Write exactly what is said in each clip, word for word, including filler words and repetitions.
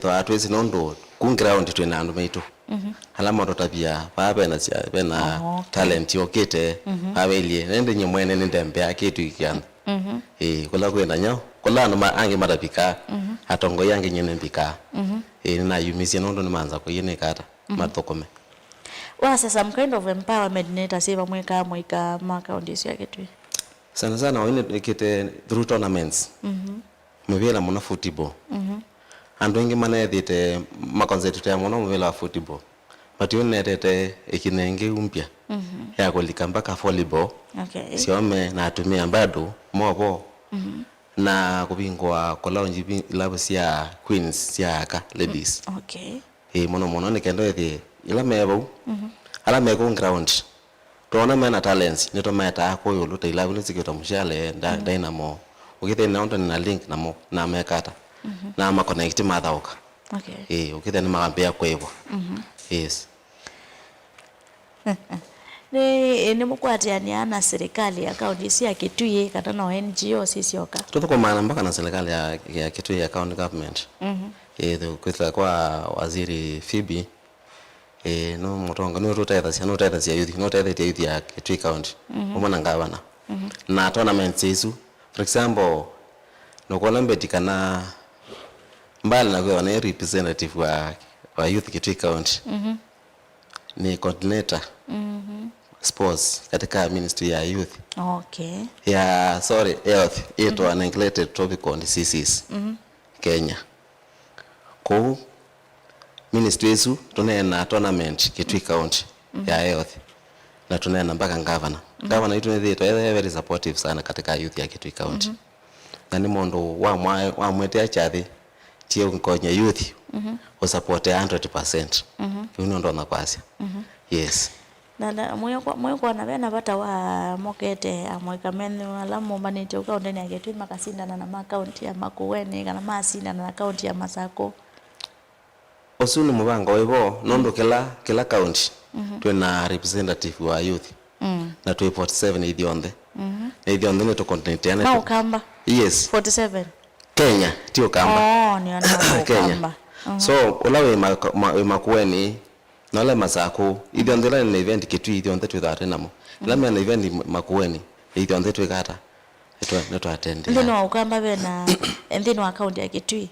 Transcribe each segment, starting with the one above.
Twaa twĩsĩ nũndũ ku ground twĩ na andũ maitũ. Mhm. Ala matũtavya, vaa vena sya-, vena Oh, okay. talent yũkĩte, Mhm. vaa vailyĩ. Nende nyie mwene nĩndembea kĩtu ikiana. Mhm. Ĩĩ, kũla kwĩ na nyo, kũla andũ ma-, angĩ matavikaa, Mhm. atongoi angĩ nyie nĩmbikaa. Mhm. Ĩĩ, nĩnayumisye nũndũ nĩmanza kũiĩ nĩkata, Mhm. mathũkũme. Wasa some kind of empowerment nĩ ta syĩva mwĩkaa mũika ma kaunti ĩsu ya Kitui? Sana sana, wainĩkĩte through tournaments. Mhm. Mũvĩla mũno football. Mhm. Andũ aingĩ maneethĩte maconcentrate mũno mũvĩla wa football. But yu nĩnetete ĩkinya ĩngĩ mpya Mhm. ya kũlika mpaka volleyball. Okay. Sya aũme na atumĩa bado mo vo. Mhm. Na kũvingũa kũlaunji vi-, ilavu sya queens sya aka, ladies. Okay. Ĩĩ, mũno mũno nĩ kenda ĩthĩe ila me vau, Mhm. ala me kũu ground, twoona mena talents, nĩtũmetaa kũũ ĩũlũ ta ilavu nĩsikĩtwa Mũshale, Nda-, Mhm. Dynamo. Ũkĩthĩa nao nĩ na link namo, na mekata. Mhm. Na ma connect mathaũka. Okay. Ĩĩ, ũkĩthĩa nĩmakambĩĩa kũĩvwa. Mhm. Yes. Nĩ, nĩmũkwatĩanĩa na silikalĩ ya kaunti ĩsu ya Kitui kana no N G O sisyoka? Tũthũkũmaa na mpaka na silikalĩ ya, ya Kitui ya county government. Mhm. Ĩĩ, thũ-, kwĩsĩla kwa waziri Phoebe, ĩĩ, nũ mũtongo, nũtũtethasya, nũtethasya youth, nũtethĩtye youth ya Kitui county. Mhm. Ũmwe na ngavana. Mhm. Na tournaments isu, for example, nũkwona mbeti kana mbali na kwĩwa nĩ representative wa, wa youth Kitui county. Mhm. Ni coordinator Mhm. sports katika ministry ya youth. Okay. Ya, sorry, health, ĩtwa Mhm. neglected tropical diseases Mhm. Kenya. Kũu ministry ĩsu tũneena tournament Kitui County Mhm. ya health. Na tũneena mpaka governor. Mhm. Governor witũ nĩthĩĩtwe e very supportive sana katika youth ya Kitui County. Mhm. Na nĩ mũndũ wamwa-, wamwĩtĩa kyathĩ, ti ũkony'a youth, Mhm. ũsupporte a hundred percent. Mhm. Kĩu nĩ ũndũ ona kwasya. Mhm. Yes. Na, na, mwĩkwona ve na vata wa mokete amũika menyu ala mũmbanĩtye ũkaũndenĩ ya Kitui makasindana na ma kaunti ya Makueni kana masindana na kaunti ya Masakũ? Ũsu nĩ mũvango wĩ vo, nũndũ kĩla, kĩla county Mhm. twĩ na representative wa youth, Mm. na twĩ forty seven ithyonthe. Mhm. Na ithyonthe nĩ tũkontinenteane. Ma Ũkamba? Yes. Forty seven? Kenya, ti Ũkamba. Oh, nĩona Kenya. Ũkamba. Mhm. So, ũla wĩ ma-, ma-, wĩ Makueni, na ũla wĩ Masakũ, ithyonthe ila na event Kitui, ithyonthe twĩthaa twĩ namo. Ila Mhm. mena event Makueni, ithyonthe twĩkata, nĩtwa-, nĩtwatendea. Nthĩnĩ wa Ũkamba vena, nthĩnĩ wa kaunti ya Kitui?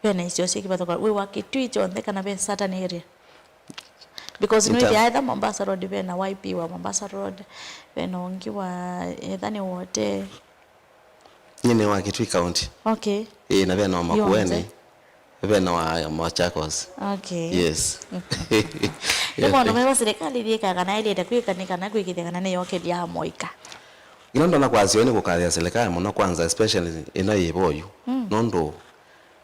Ve na isio syĩ kĩvathũkany'o wĩ wa Kitui kyonthe kana ve certain area? Because nĩwĩthĩaa etha Mombasa Road ve na Y P wa Mombasa Road, ve na ũngĩ wa etha nĩ Wote. Nyie nĩ wa Kitui County. Okay. Ĩĩ, na ve na wa Makueni, ve na wa Machakos. Okay. Yes. Nĩ maũndũ meva silikalĩ yĩkaa kana ĩlĩte kwĩka nĩ kana kwĩkĩthya kana nĩyokethya amũika? Ĩla ndonya kwasya nĩ kũkathĩa silikalĩ mũno kwanza, especially ĩno yĩ vo yu. Mm. Nũndũ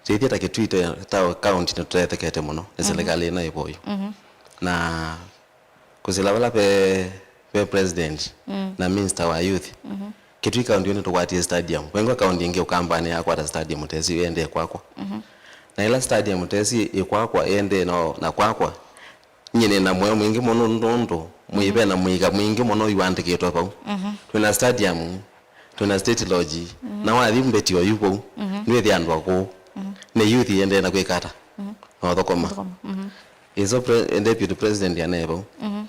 Tũithyĩ ta Kitui ta, ta county nĩtũtethekete mũno nĩ Mhm. silikalĩ ĩno ĩvo yu. Mhm. Na kwĩsĩla vala ve, ve president Mm. na minister wa youth, Mhm. Kitui county yu nĩtũkwatie stadium. Kwĩngwa county ĩngĩ Ũkambanĩ yakwata stadium ta ĩsu ĩendee kwakwa. Mhm. Na ĩla stadium ta ĩsu ĩkwakwa ĩendee na, na kwakwa, Nyie nĩ na mũyo mwingĩ mũno nũndũ mwĩ Mhm. ve na mũika mwingĩ mũno iwandĩkĩtwe vau. Mhm. Twĩ na stadium, twĩ na State Lodge, Mhm. na wathi mbeti oyu vau, Mhm. nĩwĩthĩa andũ akũũ. Mhm. Nĩ youth yendee na kwĩka ata? Mhm. Na ũthũkũma. Ũthũkũma. Mhm. Ĩso pre-, deputy president anaĩ vau. Mhm.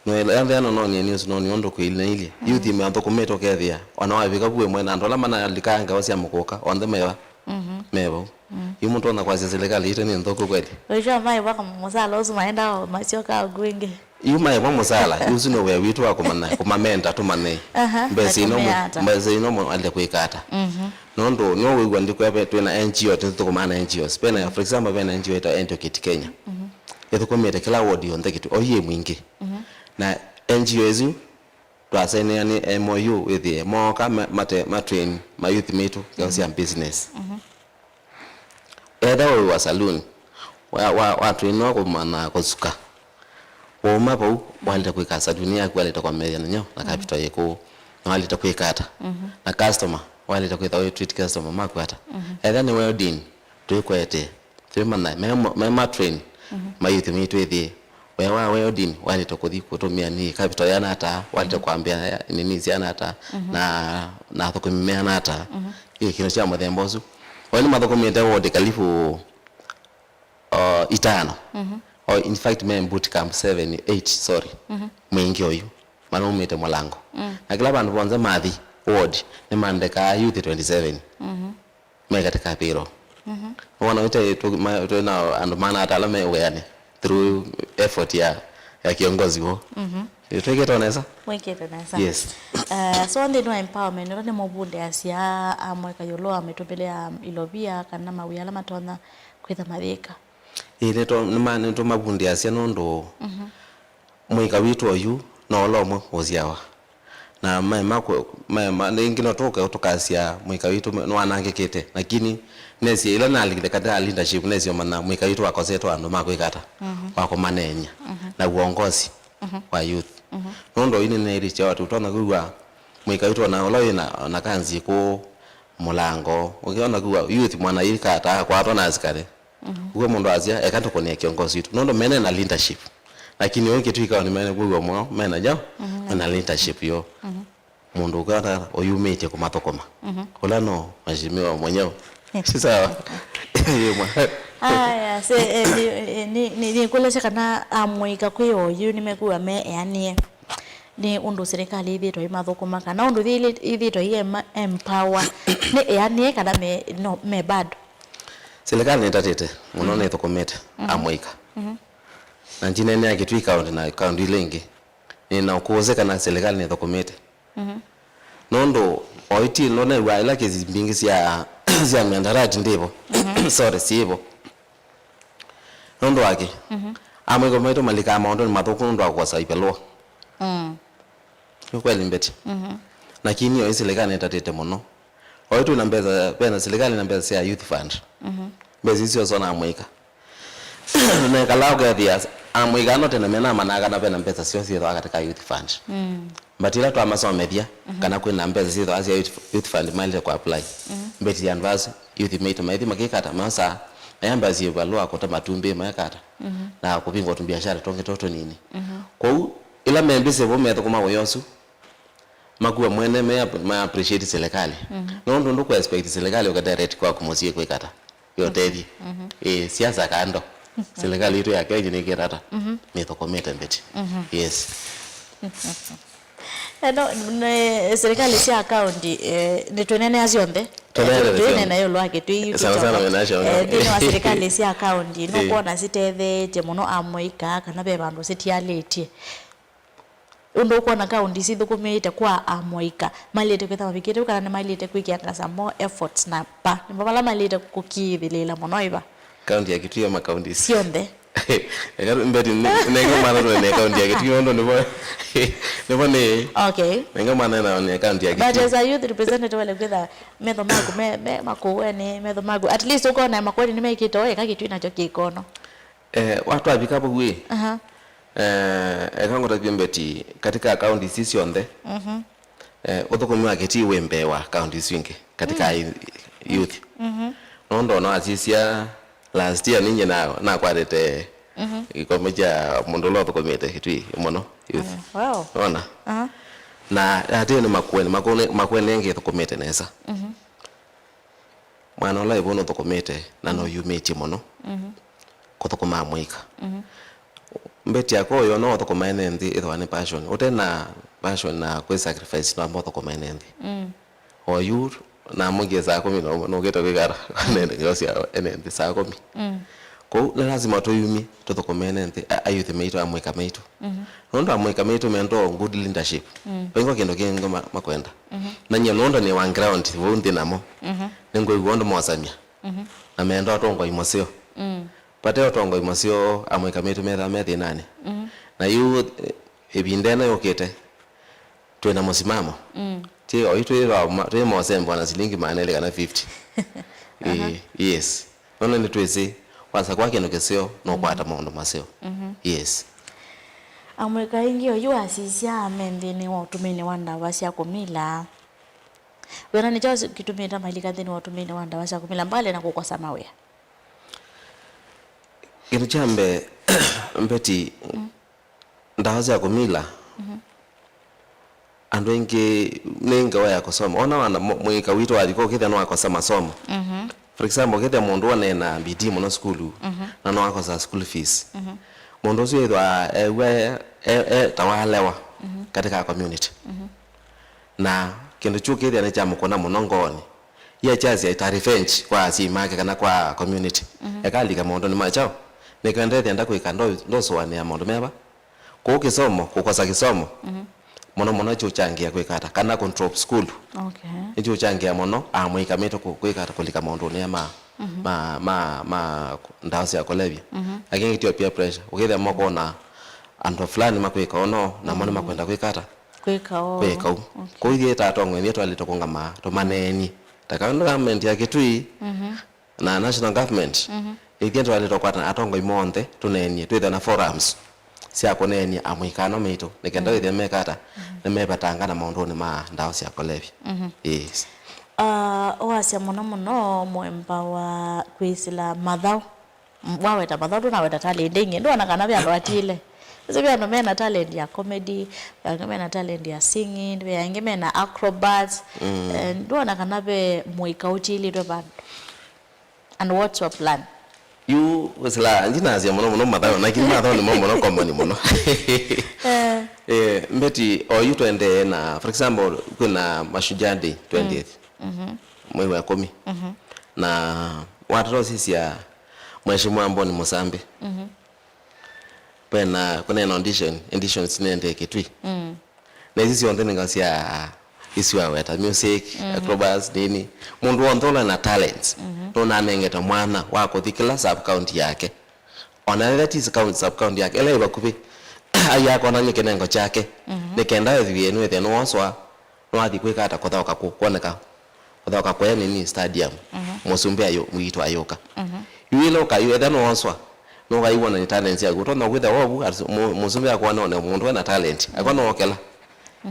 Noela yanthe ano nonie news noni ũndũ kwĩilĩ na ilye. Mhm. Youth mathũkũmĩte ũkethĩa. Ona wavika vu ĩmwe na andũ ala manalikaa ngewa sya mũkũka, onthe meva. Mhm. Me vau. Mm. Yu mũtonya kwasya silikalĩ yitũ nĩ nthũku kweli? Ũisyo maĩvwa mũsala ũsu maendaa masyokaa ũku ĩngĩ. Yu maĩvwa mũsala, yu ũsu nĩ wĩa witũ wa kũmanya, kũmamenda tũmanye. Aha, mbesa ino mũ-, atũmĩa ata? Mbesa ino mwaĩle kwĩka ata? Mhm. Nũndũ nĩwĩw'a ndĩkwĩa ve twĩ na N G O, tũthũkũmaa na N G Os. Ve na, for example, ve na N G O ĩtawa Educate Kenya. Mhm. Ĩthũkũmĩte kĩla ward yonthe Kitui, o yĩ mwingĩ. Mhm. Na N G O ĩsu twasainĩa nĩ M O U wĩthĩe mooka ma-, mate-, ma train ma youth maitũ ngewa sya business. Mhm. Etha wĩ wa saloon, wa, wa, wa trainiwa kũmanya kũsuka. Wauma vau, waĩlĩte kwĩka saloon yaku, waĩlĩte kwambĩĩa na nyo na Mhm. capital yĩ kũũ, na waĩlĩte kwĩka ata? Mhm. Na customer, waĩlĩte kwĩtha wĩ treat customer maku ata? Mhm. Etha nĩ welding, twĩkwete. Twĩmanya, me, me ma train, Mhm. ma youth maitũ ĩthĩ. Wĩa wa welding, waĩlĩte kũthi kũtũmĩa nĩ capital yana ata, waĩlĩte Mhm. kwambĩa nini syana ata, Mhm. na, na athũkũmi meana ata. Mhm. Ĩ, kĩndũ kya mũthemba ũsu. Oyu nĩmathũkũmĩte ward karibu uh, itano. Mhm. Oh, in fact, me boot camp seven, eight, sorry. Mhm. Mwingĩ oyu. Manaumĩte Mũlango. Mm. Na kĩla vandũ vonthe mathi, ward, nĩmandekaa youth twenty-seven. Mhm. Me katika payroll. Mhm. Nĩwona wĩte tũ-, ma-, twĩ na andũ mana atala me wĩanĩ through effort ya, ya kiongozi woo. Mhm. Ĩ, twĩkĩte o nesa? Mwĩkĩte nesa. Yes. Eh, so nthĩnĩ wa empowerment, ũla nĩ mũvundĩasya amũika ĩũlũ wa mĩtũmĩle ya ilovia kana mawĩa ala matonya kwĩtha mayĩka? Ĩ, nĩtũ-, nĩma-, nĩtũmavundĩasya nũndũ, mhm, mũika witũ oyu no ũla ũmwe ũsyawa. Na maema kũ-, maema, rĩngĩ no tũke tũkasya mũika witũ nĩwanangĩkĩte, lakini nesie ĩla nalikile katika leadership, nesie ũmanya mũika witũ wakosetwe andũ ma kwĩka ata, mhm, wa kũmaneenya, mhm, na uongozi, mhm, wa youth. Mhm. Nũndũ oyu nĩneĩlĩsya watu, ũtonya kwĩw'a mũika witũ ona ũla wĩ na, na kanzi kũũ Mũlango, ũkĩona kwĩw'a youth mwana yĩka ata akwatwa na asikalĩ. Mhm. Ũguo mũndũ asya, eka tũkũnĩe kiongozi witũ. Nũndũ mene na leadership. Lakini ũyũ kĩtwĩkao nĩ mene kwĩw'a mũno, mena nyaũ, mhm, mena leadership yo. Mhm. Mũndũ ũkwata ũyumĩtye kũmathũkũma. Mhm. Ũla no mheshimiwa mwenyewe. Si sawa? Ĩĩ, mwa. Aya, se, eh, ni, eh, ni, ni, nĩkũlesya kana amũika kwĩ oyu nĩmekwĩw'a me eanĩe. Nĩ ũndũ silikalĩ ĩthĩĩtwe ĩmathũkũma, kana ũndũ yĩlĩ-, ĩthĩĩtwe ĩ ema-, empower, nĩ eanĩe kana me, no, me bado? Silikalĩ nĩtatĩte mũno, mhm, nĩthũkũmĩte, mhm, amũika. Mhm. Na ndineenea Kitui County na kaunti ila ingĩ. Nĩna ũkũsĩ kana silikalĩ nĩthũkũmĩte. Mhm. Nũndũ oiti nonew'a ila kesi mbingĩ sya, sya miandarati ndĩvo. Mhm. Sorry, syĩvo. Nũndũ wa kĩ? Mhm. Amũika maitũ malikaa maũndũnĩ mathũku nũndũ wa kũkosa ivalũa. Mm. Nĩ kweli mbeti. Mhm. Lakini oĩ silikalĩ nĩtatĩte mũno. Oĩ twĩ na mbesa, ve na silikalĩ na mbesa sya youth fund. Mhm. Mbesa isu syoswa na amũika. Nekala ũkethĩa amũika ano tene menamanaa kana ve na mbesa syoo syĩthwa katika youth fund. Mm. But ĩla twamasomethya, mhm, kana kwĩ na mbesa syĩthwa sya youth, youth fund maĩlĩte kũ apply. Mhm. Mbeti ya andũ asu, youth maitũ maithi makĩkata, maosaa, mayamba syĩvalũa kũta matumbĩ, mayakata, mhm, na kũvingwa tũmbiashara tũngĩ tũ tũnini. Mhm. Kwoou, ĩla membĩsĩ vo methũkũma wĩa ũsu, makua mwene me ap-, ma appreciate silikalĩ. Mhm. Nũndũ ndũkũ expect silikalĩ ũke direct kwaku mũsyĩ kwĩkata. Yotethye. Mhm. Eh, siasa kando. Silikalĩ itũ ya Kenya nĩkĩtata. Mhm. Nĩthũkũmĩte mbeti. Mhm. Yes. Eno, nĩ, silikalĩ sya kaunti, eh, nĩtwĩnenea syonthe. Tũnenea syonthe. Twĩnena ĩũlũ wa Kitui. Sana sana wĩna syonthe. Eh, nthĩnĩ wa silikalĩ sya kaunti, eh, nũkwona sitetheetye mũno amũika kana ve vandũ sitialĩtye? Ũndũ ũkwona kaunti sithũkũmĩĩte kwa amũika, mailĩte kwĩtha mavikĩte vu kana nĩmailĩte kwĩkĩanga some more efforts na pa nĩvo vala mailĩte kũkĩĩthĩlĩĩla mũno ĩva? Kaunti ya Kitui ya makaunti syonthe. Eka mbeti nĩ-, nenge mwana tũnene kaunti ya Kitui nũndũ nĩvo, nĩvo nĩ. Okay. Nenge mwana na nĩ kaunti ya Kitui. But as a youth representative wale kwĩtha metho maku me, me Makueni, metho maku at least ũkona Makueni nĩmekĩte o eka Kitui nakyo kĩkono. Eh, watwavika vau ĩ, aha, eh, eka ngũtavye mbeti katika kaunti ici syonthe, mhm, eh, ũthũkũmi wa Kitui wĩ mbee wa kaunti isu ingĩ katika, mm, i-, youth. Mhm. Nũndũ ona wasisya last year ninye na, nakwatĩte, mhm, gĩkombe kya mũndũ ũla ũthũkũmĩte Kitui mũno youth. Mm, wow. Nona? Aha. Na atĩ nĩ Makueni, Makueni, Makueni ĩngĩ ĩthũkũmĩte nesa. Mhm. Mwana ũla ĩvo nũthũkũmĩte na, mhm, nũyumĩtye mũno, mhm, kũthũkũma amũika. Mhm. Mbeti yakwa ũyona ũthũkũma ene nthĩ ĩthwa nĩ passion. Ũte na passion na kwĩ sacrifice, ndwamba ũthũkũma ene nthĩ. Mm. Oyu namũkie saa kũmi na ũmwe, nũkĩte kwĩkara, mm, nende ngĩosya ene nthĩ saa kũmi. Mm. Kwoou nĩ lazima tũyumye, tũthũkũme ene nthĩ, a-, ayuthi maitũ, amũika maitũ. Mhm. Nũndũ amũika maitũ mendoo good leadership. Mm. Vaingwa kĩndũ kĩngĩ ma-, makwenda. Mhm. Na nyie nũndũ nĩ wa ground, vau nthĩ namo. Mhm. Nĩngwĩw'a ũndũ mosamya. Mhm. Na mendoo ũtongoi mũseo. Mm. Vate ũtongoi mũseo, amũika maitũ methaa me thĩnanĩ. Mhm. Na yu, eh, ĩvinda ĩno yũkĩte, twĩ na mũsimamo. Mm. Ti oyu twĩ va ma-, twĩ mosembo na silingi maana elĩ kana fifty. Aha. Eh, yes. Nũndũ nĩtwĩsĩ, wasakũa kĩndũ kĩseo, nũkwata, mhm, maũndũ maseo. Mhm. Yes. Amũika aingĩ oyu wasisya me nthĩnĩ wa ũtũmĩĩnĩ wa ndawa sya kũmila. Wĩona nĩ kyaũ kĩtumĩte mailika nthĩnĩ wa ũtũmĩĩnĩ wa ndawa sya kũmila mbali na kũkosa mawĩa? Kĩndũ kya mbee, Mbeti, mm, ndawa sya kũmila, mhm, andũ aingĩ nĩ ngewa ya kũsoma. Ona wana mũ-, mũika witũ wa thiko ũkĩthĩa nĩwakosa masomo. Mhm. For example, ũkethĩa mũndũ ũũ nena bidii mũno sukulu, na no akosa school fees. Mũndũ ũsu ethĩwa ew'a e, e, e ta walewa katika community. Na kĩndũ kyu ũkethĩa nĩ kyamũkũna mũno ngoonĩ. Ye kyasya ĩta revenge kwa asyai make kana kwa community. Ekalika maũndũnĩ ma kyaũ. Nĩkenda ethĩa ndakwĩka ndo-, ndosũanĩa maũndũ meva. Kũu kĩsomo, kũkosa kĩsomo, mũno mũno nĩkyũchangia kwĩka ata, kana kũ drop school. Okay. Nĩkyũchangia mũno amũika maitũ kũ-, kwĩka ata, kũlika maũndũnĩ aya ma, ma, ma, ma ndawa sya kũlevya. Lakini ti o peer pressure. Ũkethĩa makona andũ fulani makwĩka ũno, namo nĩmakwenda kwĩka ata? Kwĩka ũu. Kwĩka ũu. Okay. Kũu ithyĩ ta atongoi nĩtwaĩlĩte kũngama, tũmaneenie. Ta county government ya Kitui, na national government, ithyĩ twaĩlĩte kũkwatana atongoi monthe, tũneenie, twĩthĩwe na forums sya kũneenia amũika ano maitũ, nĩ kenda wĩthĩe meka ata, nĩmevatangana maũndũnĩ ma ndawa sya kũlevya. Yes. Ah, wasya mũno mũno mũemba wa kwĩsĩla mathaũ. M-, waweta mathaũ, ndũnaweta talent ingĩ. Ndwona kana ve andũ atile. Ĩsu ve andũ mena talent ya comedy, ve angĩ mena talent ya singing, ve angĩ mena acrobats. Eh, ndwona kana ve mũika ũtilĩtwe vandũ. And what's your plan? Yu, wĩsĩla, ndinasya mũno mũno mathaũ, lakini mathaũ nĩmo mũno common mũno. Eh. Eh, mbeti, o yu twendee na, for example, kwĩna Mashujaa Day, twentieth. Mwei wa ĩkũmi. Na watata ũsisya Mheshimiwa Mboni Mũsambi. Vena, kũneena audition, auditions nĩendee Kitui. Na ici syonthe nĩ nga sya isu aweta, music, acrobats, nini. Mũndũ wonthe ũla na talents, nũnanengete mwanya wa kũthi kĩla sub county yake. Ona ethĩwa ti county, sub county yake, ĩla ĩ vakuvĩ, ai akonany'e kĩnengo kyake. Nĩ kenda ethĩwe nĩwĩthĩe nĩwoswa, nĩwathi kwĩka ata, kũthaũka kũ-, kwoneka, kũthaũka kũya nini stadium, mũsumbĩ ayũ-, witũ ayũka. Yu ĩla ũkayu, ethĩwa nĩwoswa, nũkaiwona nĩ talent yaku. Ũtonya kwĩthĩa wovu, at-, mũ-, mũsumbĩ akwona one mũndũ ena talent. Akwa nowokela.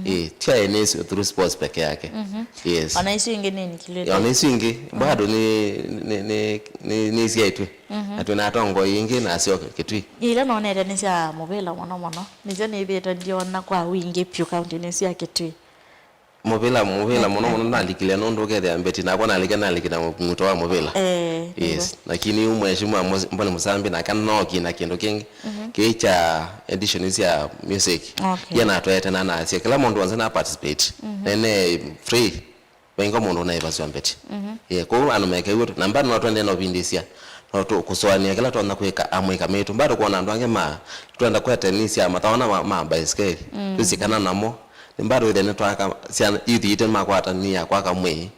Ĩĩ, ti aĩ nĩ through sports peke yake. Yes. Ona isu ingĩ nĩ included. Ona isu ingĩ, bado nĩ, nĩ, nĩ, nĩ, nĩ isyaĩtwe. Na twĩna atongoi ingĩ nasyo Kitui. Ila nonete nĩ sya mũvĩla mũno mũno. Nĩsyo nĩthĩĩtwe ndiona kwa wingĩ vyũ kaunti-inĩ sya Kitui. Mũvĩla, mũvĩla mũno mũno nalikile nũndũ ũkethĩa mbeti nakwa nalike, nalike na mũto wa mũvĩla. Eh, yes. Lakini yu Mheshimiwa Mos-, Mboni Mũsambi nake nookie na kĩndũ kĩngĩ. Kĩĩ kya edition sya music. Okay. Ye natwete na nasya kĩla mũndũ wonse na participate. Nene free. Vaingo mũndũ ũnaĩvasya mbeti. Yeah, kwoou andũ mekew'e tu. Na bado no tũendee na ũvindĩsya. No tũ-, kũsũanĩa kĩla tũtonya kwĩka amũika maitũ. Bado kwona andũ angĩ ma, twenda kwete nĩ sya mathaũ na ma, ma baisikeli. Twĩsĩ kana namo. Nĩ bado wĩthĩe nĩtwaka, syana, youth yitũ nĩmakwata nĩ ya kwaka mwĩĩ.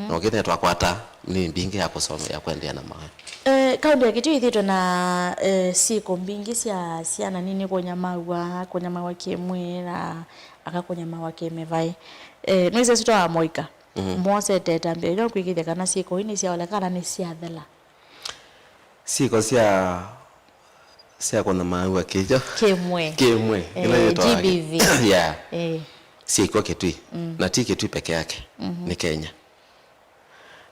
Na ũkĩthĩa twakwata nĩ mbingĩ ya kũsoma, ya kũendeea na maoya. Eh, kaunti ya Kitui ĩthĩĩtwe na, eh, syĩko mbingĩ sya syana nini kũnyamawa, kũnyamawa kĩmwĩĩ na aka kũnyamawa kĩmĩvaĩ. Eh, nĩwĩsĩ sitwa wa mũika. Mosete ĩtambya yĩu kwĩkĩthya kana syĩko ii nĩsyaoleka kana nĩsyathela. Syĩko sya, sya kũnyamaaw'a kĩkyo kĩmwe. Kĩmwe. Eh, ĩla yĩtawa G B V. Yeah. Eh. Syĩkwa Kitui. Na ti Kitui peke yake. Nĩ Kenya.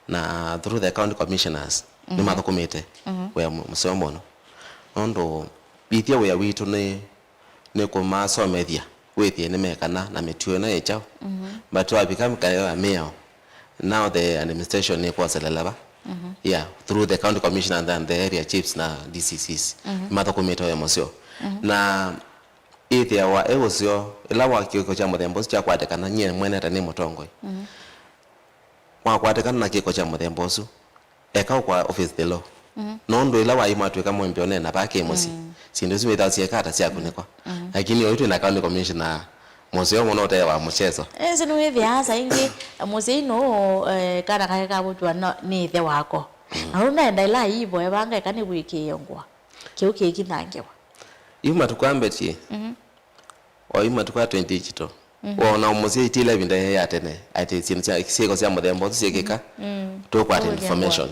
Na through the county commissioners, nĩmathũkũmĩte wĩa mũ-, mũseo mũno. Nũndũ ithyĩ wĩa witũ nĩ nĩkũmasomethya wĩthĩe nĩmekana na mĩtuo ĩno yĩ kyaũ. But wavika kayo ya mĩao, now the administration nĩkwoselela va. Yeah, through the county commissioner and the area chiefs na D C Cs. Mathũkũmĩte wĩa mũseo. Na ĩthĩawa ĩ ũseo, ĩla wa kĩko kya mũthemba ũsu kyakwatĩkana, nyie mwene ta nĩ mũtongoi. Wakwatĩkana na kĩko kya mũthemba ũsu, eka ũkwa office the law. Nũndũ ĩla waĩ mwatw'ĩka mwĩ mbĩonĩ na vaa kĩ mũsyĩ, syĩndũ isu wĩthaa syeka ata syakunĩkwa. Lakini oyu twĩ na county commissioner mũseo mũno ũtee wa mũchezo. Ĩsĩ nĩwĩthĩaa saa ingĩ mũsyai nũũ, eh, kana kake kavũtw'a no, nĩ ĩthe wako. Na ũu naenda ĩla aivo evanga eka nĩwĩkĩĩe ngũa. Kĩu kĩkithangĩwa. Yu matukũ a mbeti, o yu matukũ a twenty digital. Wona mũsyai ti ĩla ĩvinda ya tene, atĩ syĩndũ sya, syĩko sya mũthemba ũsu syĩkĩka, tũkwata information.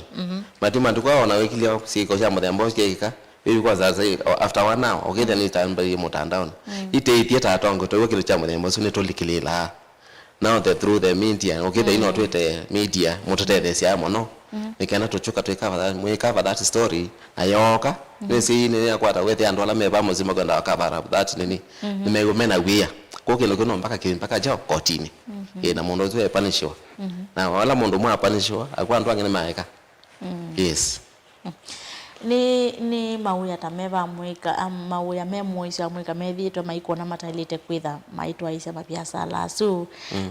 But matukũ aa ona wĩkĩlya syĩko sya mũthemba ũsu syĩkĩka, maybe kwa sasa hii, after one hour, ũkĩthĩa nĩitambĩie mũtandaonĩ. Iteithie ta atongoi, twĩw'a kĩndũ kya mũthemba ũsu nĩtũlikĩlĩĩlaa. Now the, through the media, ũkĩthĩa ino twĩte media, mũtũtetheesyaa mũno. Nĩ kenda tũkyũka twĩ cover that, mwĩ cover that story, na yooka, nĩsĩ nĩyakwata wĩthĩa andũ ala me vaa mũsyĩ makwenda cover up that nini. Nĩmew'a mena wia. Kũu kĩndũ kĩu no mpaka kĩ, mpaka kyaũ kotinĩ. Ĩ, na mũndũ ũsu epanishiwa. Na wala mũndũ ũmwe apanishiwa, akwa andũ angĩ nĩmaeka. Yes. Nĩ, nĩ mawĩa ta meva amũĩka, am- mawĩa me mũisyo amũĩka methĩĩtwe maikũna mataĩlĩte kwĩtha maitwaĩĩsya maviasala asu,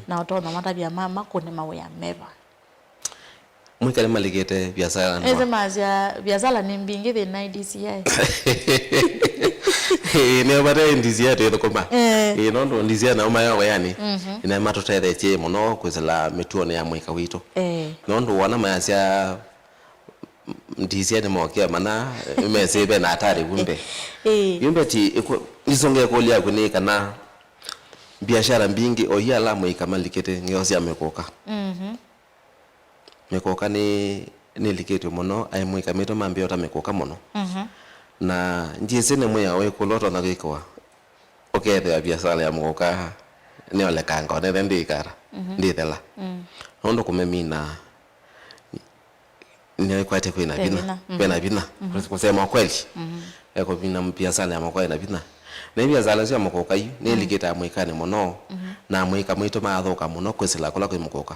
na ũtonya matavya ma makũne mawĩa meva? Mwĩka nĩmalikĩte viasala nĩma. Ĩsĩ masya viasala nĩ mbingĩ thĩna ĩ D C I. Ĩĩ, nĩo vate D C I twĩthũkũma. Eh. Ĩĩ, nũndũ D C I nao mayo wĩanĩ. Ĩna matũtethetie mũno kwĩsĩla mĩtuonĩ ya mũika witũ. Eh. Nũndũ wona mayasya D C I nĩmokĩa mana mesĩ ve na atari vumbe. Ĩĩ. Yumbe ti ĩkũ- nisonge kũlya yaku nĩ kana biashara mbingĩ o iala mũika malikĩte ngeo sya mĩkũka. Mhm. Mĩkũka nĩ nĩlikĩtwe mũno, aĩ mũika mĩtũ mambĩota mĩkũka mũno. Mhm. Na ndyĩsĩ nĩ mwĩao wĩkũlũ ũtonya kwĩkĩwa ũkethĩa viasala ya mũkũka nĩolekanga onethe ndĩkara, ndĩthela. Nũndũ kũmĩmina nĩkwatĩ kwĩna vinya. Kwĩna vinya. Kusema kweli, ekũmina viasala ya mũkũka ĩna vinya. Na viasala sya mũkũka yu nĩlikĩte amũikanĩ mũno, na amũika maitũ maathũka mũno kwĩsĩla kũla kwĩ mũkũka.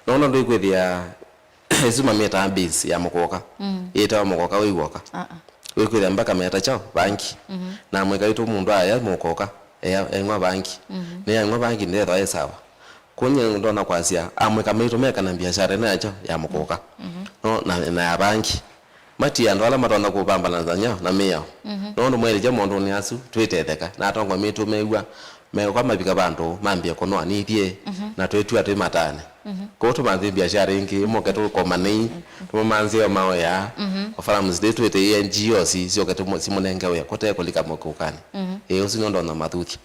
Nona ndwĩkwĩthĩa ĩsu mamĩtaa base ya mũkũka, yĩtawa mũkũka wĩ w'oka. Wĩkwĩthĩa mpaka meta kyaũ vangi. Na amũika witũ mũndũ aya mũkũka, eya- eing'wa vangi. Nĩyaing'wa vangi ndethwa e sawa. Kũnyie ndona kwasya amũika maitũ mekana biashara ĩno yakyo ya mũkũka. No na, na ya vangi. Mati andũ ala matonya kũvambananzany'a na mĩao. Nũndũ mwaĩlĩkya maũndũnĩ asu, twĩtetheka, na atongoi maitũ mew'a, meũka mavika vandũ mambĩe kũnoa nithyĩ, na twĩtw'a twĩ matane. Kwoou tũmanthĩ biashara ingĩ, moke tũkomanei, tũmamanzĩe o maoya, o farms ndĩ twĩte N G Os syoke tũmũ- simũnenge wĩa kũte kũlika mũkũkanĩ. Ĩĩ, ũsu nĩo ndonya mathuthya.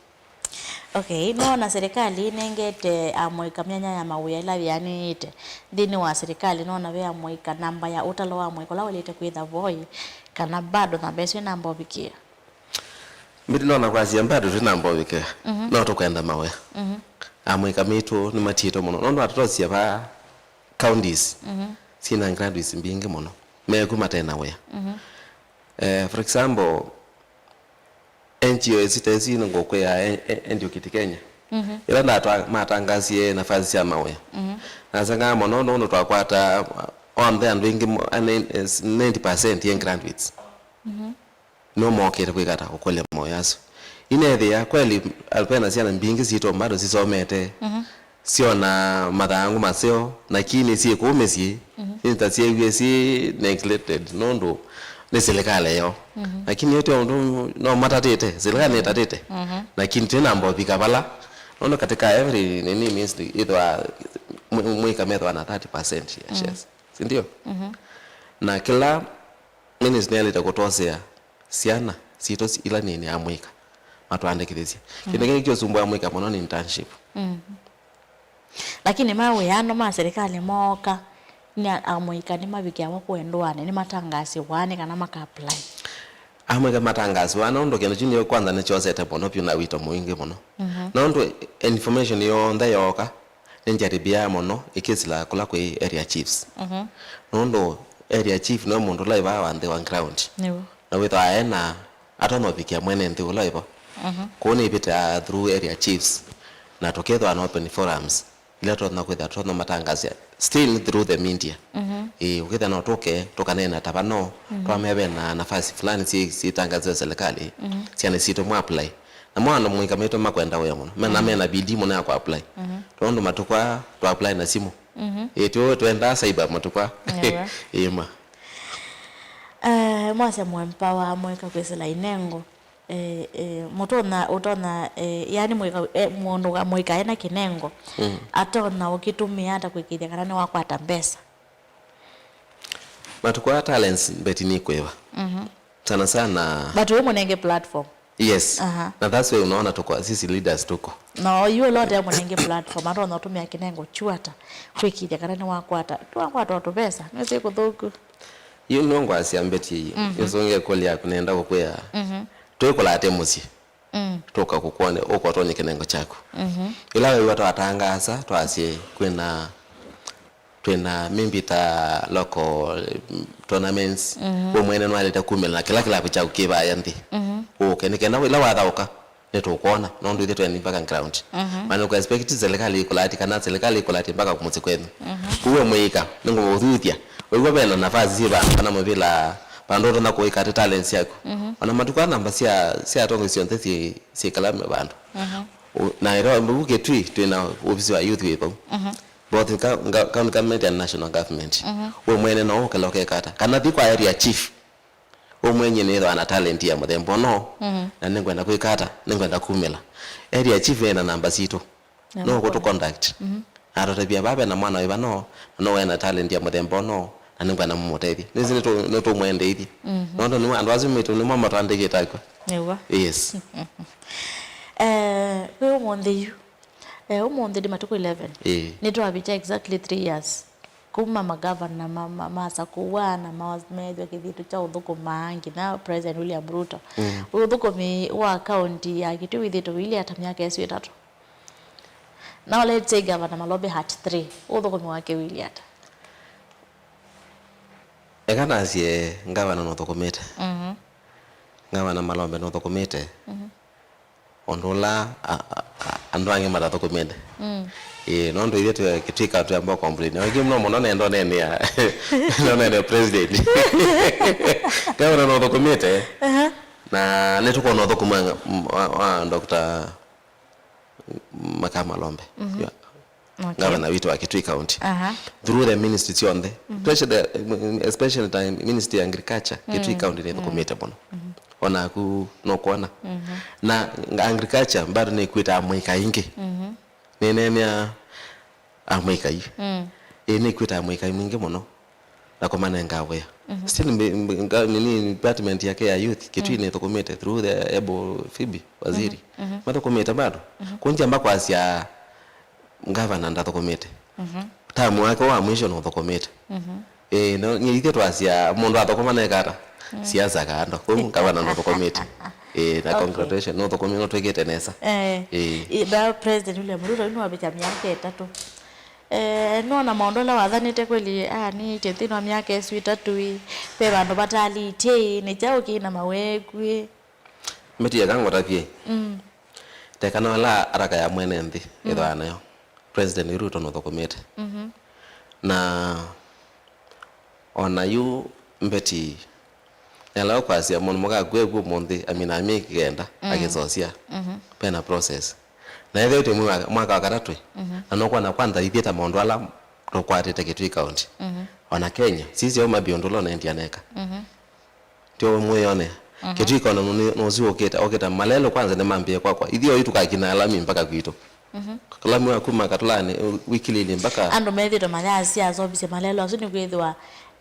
Okay, nona serikali ĩnengete amũika myanya ya mawĩa ĩla yĩanĩĩte nthĩnĩ wa serikali. Nona ve amũika namba ya ũtalo wa amũika ũla waĩlĩte kwĩtha voi, kana bado namba ĩsu ĩnamba ũvikĩa? Mbĩti nona kwasya bado twĩnamba ũvikĩa. No tũkwenda mawĩa. Amũika maitũ nĩmatiĩtwe mũno nũndũ atatosia va counties syĩna graduates mbingĩ mũno meku matena wĩa. Eh, for example, N G O ĩsu ta ĩsu nĩngũkwĩa, eh, eh, Endio Kiti Kenya. Ĩla ndatwa- matangasie nafasi sya mawĩa, nasengaa mũno nũndũ twakwata onthe andũ aingĩ mo- a- nine- eh, ninety percent yĩ graduates. Nĩo mokĩte kwĩka ata? Kũkũlya mawĩa asu. Inethĩa kweli, vena syana mbingĩ sitũ bado sisomete, syona mathangũ maseo, lakini syĩ kũu mĩsyĩ, nĩ ta syeew'e syĩ neglected nũndũ nĩ silikalĩ yoo. Lakini ĩyo ti ũndũ no matatĩte, silikalĩ nĩtatĩte. Lakini twĩnamba ũvika vala, nũndũ katika every nini ministry ĩthwa mwĩ- mwĩka methwa na thirty percent ya shares, si ndio? Na kĩla ministry nĩyaĩlĩte kũtwosea syana sitũ si- ila nini amũika matwandĩkĩthĩsye. Kĩndũ kĩngĩ kĩũsumbũa amũika mũno nĩ internship. Lakini mawĩano ma serikali mooka, nĩ a- amũika nĩmavikĩawa kũendũanĩ, nĩmatangaasiwa nĩ kana maka apply? Amũika matangaasiwa nũndũ kĩndũ kyu nĩ kwanza nĩkyosete mũno vyũ na wito mũingĩ mũno. Nũndũ information yonthe yooka, nĩnjaribia mũno ĩkĩsĩla kũla kwĩ area chiefs. Nũndũ area chief nĩwe mũndũ ũla ĩvaa wa nthĩ wa ground. Nĩw'o. Na wĩthwaa ena atonya ũvikĩa mwene nthĩ ũla ĩvo. Kwoou nĩvĩtaa through area chiefs na tũkethwa na open forums ila tũtonya kwĩthwa tũtonya matangasya still through the media. Ĩĩ, ũkethwa no tũke tũkaneena ta vano, twamea ve na nafasi fulani syĩ- syĩtangasĩwe serikali syana sitũ mwa apply. Namo andũ mũika maitũ makwenda wĩa mũno. Me- na mena bidii mũno ya kũapply. Tondũ matukũ aa tũapply na simũ. Ĩĩ, tũ- twendaa cyber matukũ aa. Ĩĩ ma. Eh, mwasya mũempower mũika kwĩsĩla inengo. Eh, eh, mũtonya, ũtonya, eh, yaani mũika, eh, mũndũ mũika ena kĩnengo, atonya ũkĩtũmĩa ata kwĩkĩĩthya kana nĩwakwata mbesa? Matukũ aa talents mbeti nĩkwĩva. Sana sana. But wĩ mũnenge platform. Yes. Aha. Na that's why unaona tuko, sisi leaders tuko. No, yu ũla ũte mũnenge platform, atonya ũtũmĩa kĩnengo kyu ata kwĩkĩĩthya kana nĩwakwata. Twakwata o tũvesa, nĩsĩ kũthũku. Yu nĩngwasya mbeti ĩĩ. Ĩsũngĩe kũlya yaku nenda kũkwĩa. Twĩkũlate mũsyĩ. Tũka kũkwone, ũkotonye kĩnengo kyaku. Ĩla wĩw'a twatangaasa, twasye kwĩna twĩna maybe ta local, mm, tournaments, we mwene nwaĩlĩte kumĩla na kĩla kĩlavu kyaku kĩ vaya nthĩ. Ũke nĩ kenda ĩla wathaũka nĩtũkwona, nũndũ ithyĩ tweni mpaka ground. Mana ũka expect serikali ĩkũlati kana serikali ĩkũlati mpaka mũsyĩ kwenyu. Kũu we mũika nĩngũmũthuthya, Ĩw'a ve na nafasi syĩ vandũ kana mũvĩla vandũ ũtonya kũĩka ate talent syaku. Mhm. Ona matukũ aa namba sya, sya atongoi syonthe syĩ, syĩkala vandũ. Mhm. U-, na ĩla mbau Kitui twĩ na ofisi wa youth wĩ vau. Mhm. Both ka-, nga-, county government and national government. Mhm. We mwene no ũkela ũkeka ata. Kana thi kwa area chief. Ũmwenye nĩthwa na talent ya mũthemba ũno, mhm, na nĩngwenda kwĩka ata, nĩngwenda kumĩla. Area chief ena namba sitũ. Na no kũtũ contact. Mhm. Atũtavya vaa ve na mwana wĩ vano, na no ena talent ya mũthemba ũno, na nĩngwenda mũmũtethye. Nĩsĩ nĩtũ-, nĩtũmwendeithye. Mhm. Nũndũ nĩmo andũ asu maitũ nĩmo matwandĩkĩte akw'a. Nĩw'o. Yes. Eh, kwĩ ũmũnthĩ yu. Eh, ũmũnthĩ nĩ matukũ eleven. Ĩĩ. Nĩtwavĩtya exactly three years. Kuma magavana ma, ma, masakũwa na ma, meethwa kĩthitũ kya ũthũkũma nginya President William Ruto. Mm. Ũthũkũmi wa kaunti ya Kitui wĩthĩtwe ũilyĩ ata myaka ĩsu ĩtatũ? Now let's say Governor Malombe had three. Ũthũkũmi wake ũilyĩ ata? Eka nasye ngavana nũthũkũmĩte. Mhm. Ngavana Malombe nũthũkũmĩte. Mhm. Ũndũ ũla a-, a-, a-, andũ angĩ matathũkũmĩte. Mm. Ĩĩ, nũndũ ithyĩ twĩ Kitui County twĩamba complain. Aingĩ mũno mũno nenda ũneenea, nenda ũneenea president. Ngavana nũthũkũmĩte. Aha. Na nĩtũkwona ũthũkũmi wa, wa, wa Doctor Makaa Malombe. Mhm. Yeah. Okay. Ngavana witũ wa Kitui County. Aha. Through the ministry syonthe. Mhm. Especially the, especially the Ministry ya Agriculture, Kitui, mm, County nĩthũkũmĩte mũno. Mhm. Onaku nũkwona. Mhm. Na agriculture bado nĩkwĩtaa mũika ingĩ. Mhm. Nĩneenea amũikai. Mm. Ĩĩ, nĩkwĩtaa mũikai mwingĩ mũno na kũmanenga wĩa. Mhm. Still mbi-, mbi-, nga-, nini, department yake ya youth, Kitui, mm, nĩthũkũmĩte through the able Phoebe Waziri. Mhm, mhm. Mathũkũmĩte bado. Mhm. Kũu ndyamba kwasya ngavana ndathũkũmĩte. Mhm. Tamu wake wa mwisho nũthũkũmĩte. Mhm. Ĩĩ, no, nyie ithyĩ twasya mũndũ athũkũma neka ata? Mm. Siasa kando. Kũu ngavana nũthũkũmĩte. Ĩĩ, na, okay, congratulations, nũthũkũmi nũtwĩkĩte nesa. Eh, ĩĩ. I-, na President William Ruto nĩwavĩtya myaka ĩtatũ. Eh, nona maũndũ ala wathanĩte kweli, aa, nĩĩtye nthĩnĩ wa myaka ĩsu ĩtatũ ĩ, ve vandũ vatalĩtye ĩ, nĩ kyaũ kĩ na maweku ĩ? Mĩtieka ngũtavye. Mm. Tekana ala araka ya mwene nthĩ, mm, ĩthwaa nayo. President Ruto nũthũkũmĩte. Mhm. Na ona yu mbeti, nĩala ũkwasya mũndũ mũka akw'e vu ũmũnthĩ, amina amyei kenda, mm, akĩsosya. Mhm. Pena process. Na ethĩĩtwe mwĩ wa, mwaka wa katatũ, mhm, na nũkwona kwanza ithyĩ ta maũndũ ala tũkwatĩte Kitui County. Mhm. Ona Kenya, sisya ũmabia ũndũ ũla ũnendia neka. Mhm. Tyo mwĩone. Mhm. Kitui County nũ-, nũsiũkĩte, okĩte malelũ kwanza nĩmambĩe kwakwa. Ithyĩ oyu tũkakina lami mpaka kwitũ. Mhm. Lami wa kuma Katũlanĩ, wikilĩlye mpaka. Andũ methĩtwe mayasya aseũvisye malelũ asu nĩkwĩthĩwa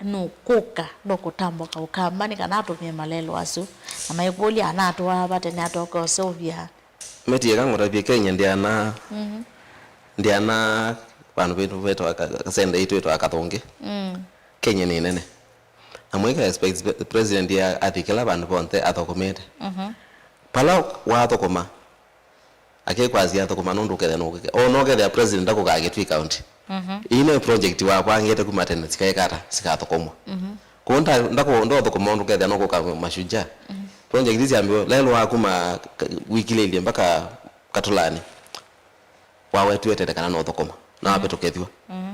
nũkũka, nũkũtambũka Ũkamba nĩ kana atũmĩe malelũ asu. Na maikũlya anatũaa vate nĩ atoka ũseũvya. Meti eka ngũtavye Kenya ndĩana, mhm, ndĩana vandũ vetũ vetwa ka-, kasenda itũ ĩtwa Kathũngĩ. Mm. Kenya nĩ nene. Na mũika expect president ya athi kĩla vandũ vonthe athũkũmĩte. Mhm. Pala wathũkũma, akĩkwasya athũkũma nũndũ ũkethĩa nũkĩke. O no ũkethĩa president ndakũkaa Kitui County. Mhm. Ii nĩ project wavangĩte kuma tene, sikaeka ata, sikathũkũmwa. Mhm. Kũu nda-, ndakũ-, ndothũkũma ũndũ ũkethĩa nũkũka Mashujaa. Mhm. Project isu syambĩwe, lelũ wa kuma ka-, wikilĩlye mpaka Katũlanĩ. Wawetwetete kana nũthũkũma. Na, mhm, wavĩtũkĩthw'a. Mhm.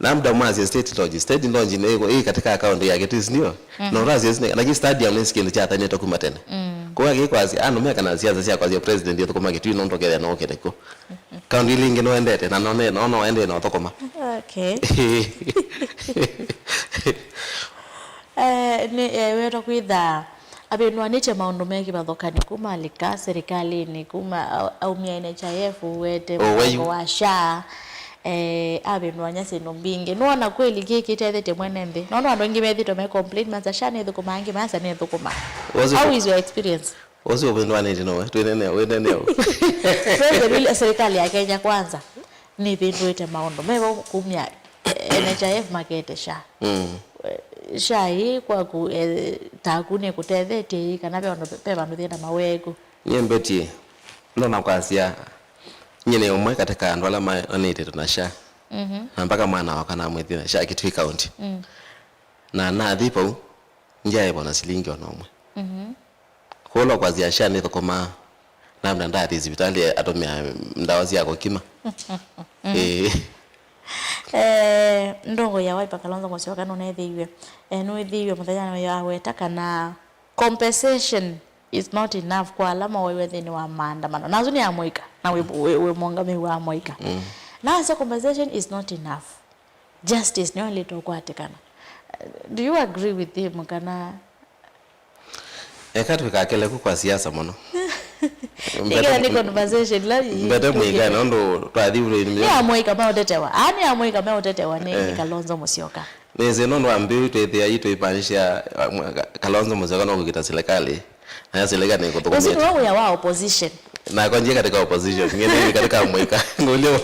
Labda mwasye State Lodge. State Lodge nĩ ĩ katika county ya Kitui, ndio? Mhm. Na ũtasye nĩ, lakini stadium nĩ kĩndũ kyathanĩtwe kuma tene. Mm. Kwa hiyo kwasya, andũ mekana siasa sya kwasya president ĩthũkũma Kitui nũndũ ũkethĩa no ũkĩte kũ. Mhm. County ilĩ ingĩ nũendete, na none, no, no ende na ũthũkũma. Okay. Eh, nĩ, eh, wetwa kwĩtha avĩndũanĩtye maũndũ me kĩvathũkany'o kuma alika serikalĩnĩ, kuma au-, aumia N H I F, ũwete, oh, mũvango wa SHA, eh, avĩndũany'a syĩndũ mbingĩ. Nũona kweli kĩĩ kĩtethetye mwene nthĩ? Nũndũ andũ aingĩ methĩtwe me complain, masa SHA nĩthũkũmaa, angĩ masa nĩthũkũmaa. How is your experience? Ũsu ũvĩndũanĩtye nũwe, twĩnene, wĩnene ũ. President William, serikali ya Kenya Kwanza nĩvĩndũĩte maũndũ. Mevo kumya, eh, N H I F makete SHA. Mm. Eh, SHA ĩĩ kwaku, eh, taku nĩkũtethetye ĩĩ, kana ve ũndũ, ve vandũ thĩna maweku? Nyie mbetie, ndona kwasya, nyie nĩ ũmwe katika andũ ala manĩtĩtwe na SHA. Mhm. Na mpaka mwana wakwa namwĩthie na SHA Kitui County. Mm. Na nathi vau, ndyaĩva na silingi ona ũmwe. Mhm. Kũla kwasya SHA nĩthũkũmaa, labda ndathi sivitalĩ atũmĩa ndawa sya kũkima. Ĩĩ. Eh, ndongo ya Wiper Kalonzo Musyoka nũnethĩiwe, eh, nũĩthĩiwe mũthenya nĩ aweta kana compensation is not enough kwa ala moiwe nthĩnĩ wa maandamano. Na asu nĩ amũika, na wĩ, wĩ, wĩ mũũngamĩi wa amũika. Mm. Na asya compensation is not enough. Justice nĩyo ĩlĩte ũkwatĩkana. Do you agree with him kana? Eka twĩkakele ku kwa siasa mũno. Ĩkĩla nĩ conversation la mbete mwĩka nũndũ twathi nĩ amũika meũtetewa. Aa nĩ amũika meũtetewa nĩ, eh, nĩ Kalonzo Musyoka. Nĩsĩ nũndũ wa mbĩu twĩthĩa ii tũipandisha, uh, Kalonzo Musyoka no kũkita serikali. Na serikali nĩ ũsu kũthũkũmĩte. Nĩwe wĩa wa opposition. Na kwa njia katika opposition, ngine katika mwika. Ngulio.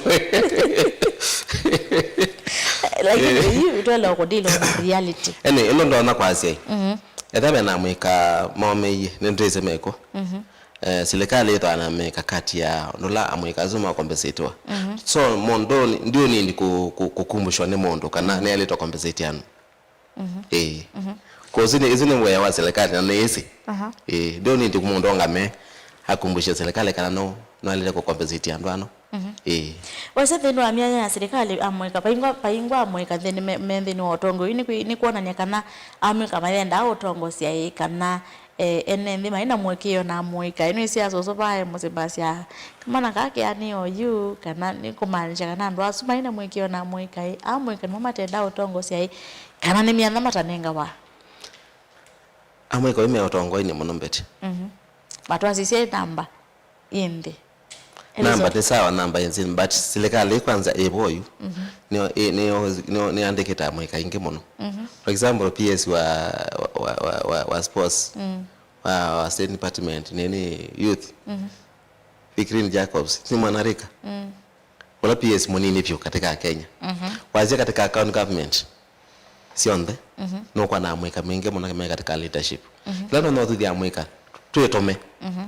Lakini, eh, yu twela kudilo na reality. Ene, ino ndona kwa sei. Mhm. Etha mena mwika momeiye, nĩ ndĩsĩ meko. Mhm. Eh, serikali ĩthaa na mikakati ya ndola amwika asu makompensatiwa. Mhm. So, mũndũ ndio nindi ku-, ku-, kukumbushwa nĩ mũndũ kana nĩ alĩtwa compensate anu. Mhm. Ĩĩ. Mhm. Kwa isu nĩ, isu nĩ wĩa wa serikali na nĩ ĩsĩ. Aha. Ĩĩ, ndũnĩndĩ mũndũ ongame akumbushe serikali kana no, no alĩte kũkompensate andũ ano. Mhm. Ĩĩ. Wese nthĩnĩ wa myanya ya serikali amũika, paingwa, paingwa amũika nthĩnĩ me, me nthĩnĩ wa ũtongoi, nĩ kwĩ, nĩ kwonania kana amũika mayendaa ũtongosya ĩĩ kana, eh, ene nthĩ maĩ na mũĩkĩĩo na amũika. Ĩno ĩsĩ ya sũsũ vae mũsyĩ mbasya kamwana kaa kĩanĩ oyu, kana nĩ kũmaanisha kana andũ asu maĩ na mũĩkĩĩo na amũika ĩĩ, amũika nĩmo matendaa ũtongosya ĩĩ, kana nĩ myanya matanengawa? Amwĩka ũu me ũtongoinĩ mũno mbeti. Mhm. Matwasisye namba ĩ nthĩ. Namba nĩ sawa, namba ĩ nthĩ, but silikalĩ kwanza ĩvo yu. Mhm. Nĩyo, ĩ-, nĩyo, nĩyo, nĩyandĩkĩte amwĩka aingĩ mũno. Mhm. For example, P S wa, wa, wa, wa, wa sports, mm, wa, wa state department, nini, youth, mhm, Fikrini Jacobs, nĩ mwanarika. Mm. Ũla P S mũnini vyũ katika Kenya. Mhm. Wasya katika county government syonthe, mhm, nũkwa na amwĩka maingĩ mũno me katika leadership. Mhm. Ĩla nũnothuthya amwĩka, twĩtũme. Mhm.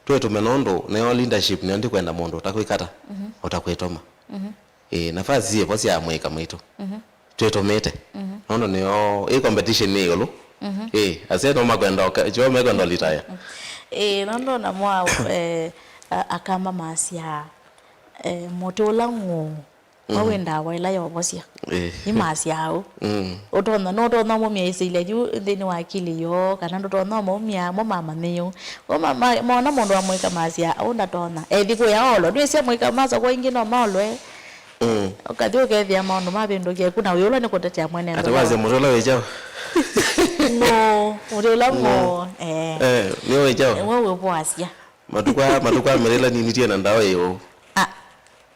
Twĩtũme nũndũ nĩyo leadership nĩyo ndikwenda mũndũ ũtakwĩkata, mhm, ũtakwĩtũma. Mhm. Ĩĩ, nafasi syĩvo sya amwĩka maitũ. Mhm. Twĩtũmĩte. Mhm. Nũndũ nĩyo, ĩ competition nĩ ĩũlũ. Mhm. Ĩĩ, asya no makwenda oka-, kyo mekwenda retire. Ĩĩ, nũndũ namo, eh, a-, akamba masya, eh, mũtĩ ũla ng'ũũ, mm, wa wĩ ndawa ĩla yovosya. Ĩĩ. Imasya ũu. Mm. Ũtonya, nũtonya ũmumya ĩsĩlya yu nthĩnĩ wa akili yoo, kana ndũtonya ũmumya mo mamanyĩu. Mo ma-, ma-, mona mũndũ amwĩka masya, ũu ndatonya. Ethi kũya olo. Nĩsya mwĩka masakwa ingĩ no maolwe. Mm. Ũkathi ũkethĩa maũndũ mavĩndũkie ku na wĩũlwa nĩ kũtetea mwene nthĩ. Ati wasya mũtĩ ũla wĩ kyaũ? Ng'ũũ, mũtĩ ũla ng'ũũ, eh. Eh, nĩ wĩ kyaũ? Nĩw'o wĩvũasya. Matukũ aa, matukũ aa mĩrĩla nini tiena ndawa ĩ ũu. Ah,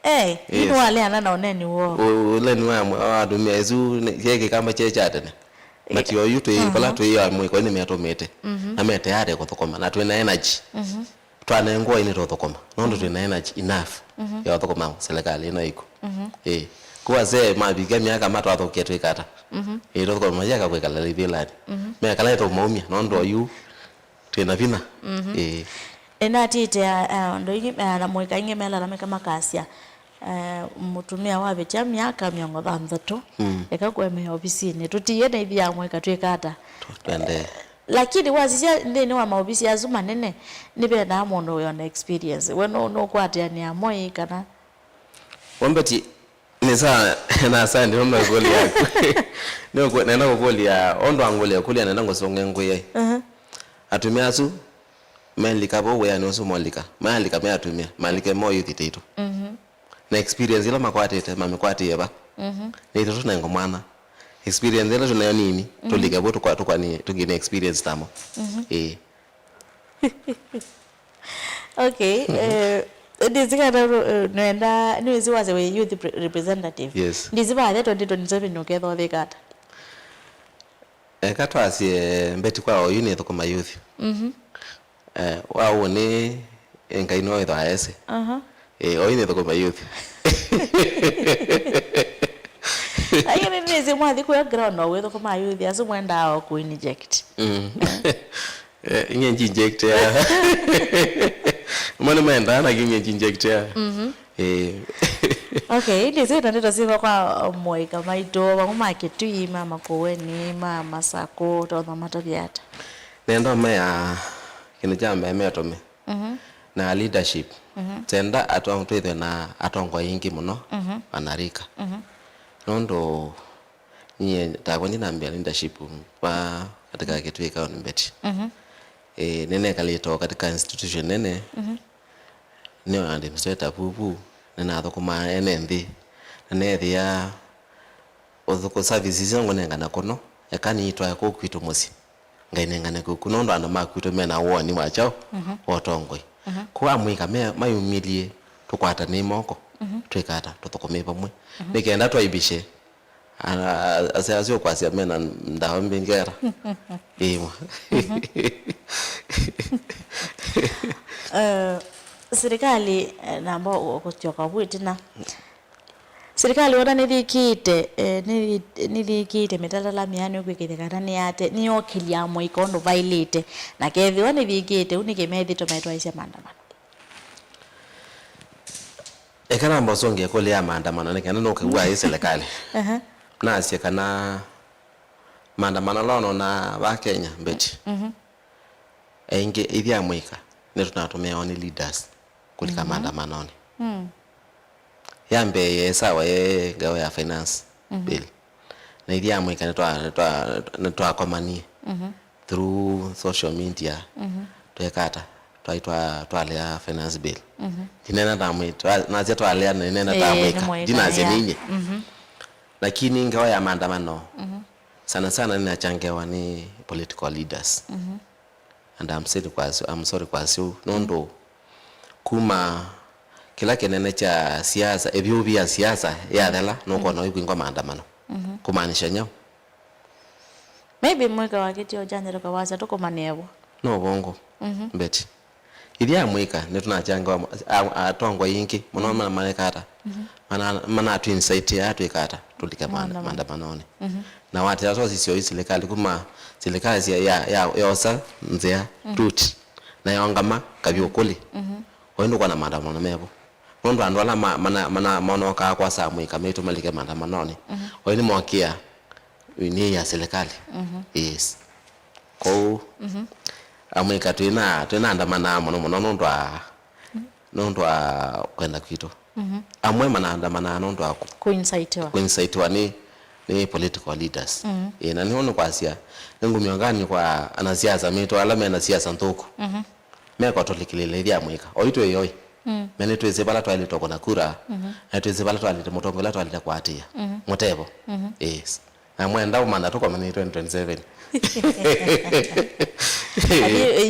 eh, yes. Nĩwaleana na ũneni woo. Ũ-, ũneni wa mwa-, wa atumĩa isu nĩ, kyaĩ kĩkamba kyaĩ kya tene. But oyu twĩ, mhm, vala twĩ amwĩko nĩ metũmĩte. Mhm. Na me tayari kũthũkũma, na twĩ na energy. Mhm. Twanengwa ĩnĩ tũthũkũma, nũndũ, mhm, twĩ na energy enough, mhm, ya ũthũkũma serikali ĩno ĩku. Mhm. Ĩĩ. Kũu asee mavikia myaka matwathũkie twĩkata. Mhm. Ĩĩ, tũthũkũma mayaka kwĩkala ivĩlanĩ. Mhm. Mekala ĩtũmaumya, nũndũ oyu twĩ na vinya. Mhm. Ĩĩ. Nĩnatĩte, ah, andũ aingĩ, ah, na mũika aingĩ melalamĩka makasya, eh, mũtumĩa wavĩtya myaka mĩongo thanthatũ, mm, eka kũemea ovisinĩ. Tũtiie na ithyĩ amwĩka twĩkata. Twendee. Lakini wasisya nthĩnĩ wa maovisi asu manene, nĩvendaa mũndũ wĩ ona experience. We nũ-, nũkwatĩanĩa mo ĩ kana? Wambeti, nĩ saa, na saa ndino na kũlya yaku. Nĩũkũ-, nenda kũkũlya, ũndũ angũlya kũlya nenda ngũsũnge ngwĩe. Mhm. Atumĩa asu, melika vau wĩanĩ ũsu molika. Malika me atumĩa, malike mo youth itaitũ. Mhm. Na experience ĩla makwatĩte, mamĩkwatĩe va? Mhm. Nĩ itũ tũnengo mwana. Experience ĩla tũnayo nini, mhm, tũlike vu tũkwa-, tũkwani-, tũkine experience tamo. Mhm. Ĩĩ. Okay, mhm, eh, ndĩsĩ kana ru-, eh, nenda, nĩwĩsĩ wasya wĩ youth pre-, representative. Yes. Ndĩsĩ vathe twenty twenty-seven ũkethwa ũthĩka ata? Eka twasye mbeti kwa oyu nĩthũkũma youth. Mhm. Eh, wa ũnĩ, eh, Ngai nĩwe wĩthwaa esĩ. Aha. Eh, oyu nĩthũkũma youth. Lakini nĩsĩ mwathi kuya ground no wĩthũkũma youth, asu mwendaa o ku inject. Mm. Eh, inye nji inject ya. Mwana maendaa na kinye nji inject ya. Mhm. Eh. Okay, nĩsĩ na ndeto syĩva kwa moika maitũ, vamwe ma Kitui, ma Makueni, ma Masakũ, tondũ matavya ata? Nenda mea kĩndũ kya mbee metũme. Mhm. Na leadership. Mhm. Tenda atong-, twĩthwe na atongoi aingĩ mũno, mhm, anarika. Mhm. Nũndũ nyie takwa ndi nambĩa leadership va katika kĩtuĩ kya Unibet. Mhm. Eh, nĩnekalĩte o katika institution nene. Mhm. Nĩ administrator vuvu, nĩnathũkũmaa ene nthĩ. Na neethĩa ũthũkũ services ila ngũnengana kũno, eka nĩitwae kũu kwitũ mũsyĩ. Ngainengane kũu, nũndũ andũ ma kwitũ mena woni wa kyaũ, mhm, wa ũtongoi. Mhm. Kwoou amũika me-, mayumĩlye tũkwatanĩe moko, mhm, twĩka ata, tũthũkũme vamwe. Mhm. Nĩ kenda twaivĩsye, a-, a-, ase asu ũkwasya mena ndawa mbingera. Ĩĩ. Mhm. Eh, sirikali, eh, namba ũ-, kũsyoka vu ĩtina. Silikalĩ wona nĩvikĩte, eh, nĩvi-, nĩvikĩte mĩtalatala mĩana kwĩkĩthya kana nĩyate-, nĩyokĩlya amũika ũndũ vaĩlĩte, na kethĩwa nĩvikĩte ũu, nĩkĩ methĩtwe maitwaĩsya maandamano? Eka namba ũsũngĩe ĩkũlyo ya maandamano nĩ kana nũkĩw'a ĩ silikalĩ. Aha. Nasye kana maandamano ala ũnona va Kenya, Betty, mhm, aingĩ, ithyĩ amũika nĩtũnatũmĩawa nĩ leaders kũlika, mhm, maandamanonĩ. Mm. Ya mbee yĩ sawa, yĩ ngawa ya finance, mhm, bill. Na ithyĩ amũika nĩtwa-, nĩtwa-, nĩtwakomanie, mhm, through social media, mhm, tweka ata, twai twa-, twalea finance bill. Mhm. Ndinena ta amũi-, twa-, nasya twalea, nĩnena ta, ĩĩ, amũika. Nĩ mũika, ndinasya, yeah, ninyie. Mhm. Lakini ngawa ya maandamano, mhm, sana sana nĩnachangiwa nĩ political leaders. Mhm. And I'm sorry kwasya, I'm sorry kwasya ũu, nũndũ kuma kĩla kĩnene kya siasa, ĩvyũvi ya siasa yathela, nũkwona, mhm, ũikwingwa maandamano. Mhm. Kumaanisha nyaũ? Maybe mwĩka wake ti ũjanjĩlũka wasya tũkũmanĩe vo. No vongo. Mhm. Betty. Ithyĩ amũika nĩtũnachangiwa a-, a-, atongoi aingĩ mũno, mhm, mana-, maneka ata? Mhm. Mana-, manatũincite atwĩka ata? Tũlike maanda-, maandamanonĩ. Maandamanonĩ. Mhm. Na watela twasisya oi silikalĩ, kuma silikalĩ sya-, ya-, ya-, yosa nzĩa, mhm, route, na yaũngama kavyũ kũlĩ. Mhm. Oi ndũkwona maandamano mevo. Nũndũ andũ ala ma-, mana-, mana-, manokaa kwasa amũika maitũ malike maandamanonĩ. Mhm. Oi nĩmokĩa nĩ ya silikalĩ. Mhm. Yes. Kwoou, mhm, amũika twĩna, twĩnaandamanaa mũno mũno nũndũ wa, mhm, nũndũ wa kwenda kwitũ. Mhm. Amwe manaandamanaa nũndũ wa kũ-, kũincitiwa. Kũincitiwa nĩ, nĩ political leaders. Mhm. Ĩĩ, na nĩho nĩkwasya, nĩngũmĩonganĩ kwa anasiasa maitũ ala mena siasa nthũku. Mhm. Meko tũlikĩlĩle ithyĩ amũika. Oitũ ĩyoi. Mm. Me nĩtwĩsĩ vala twaĩlĩte kũna kura, mhm, na nĩtwĩsĩ vala twaĩlĩte mũtongoi ũla twaĩlĩte kũatĩĩa. Mhm. Mũtevo. Mhm. Yes. Na mwenda ũmantha tũkomane twenty twenty-seven. Ati,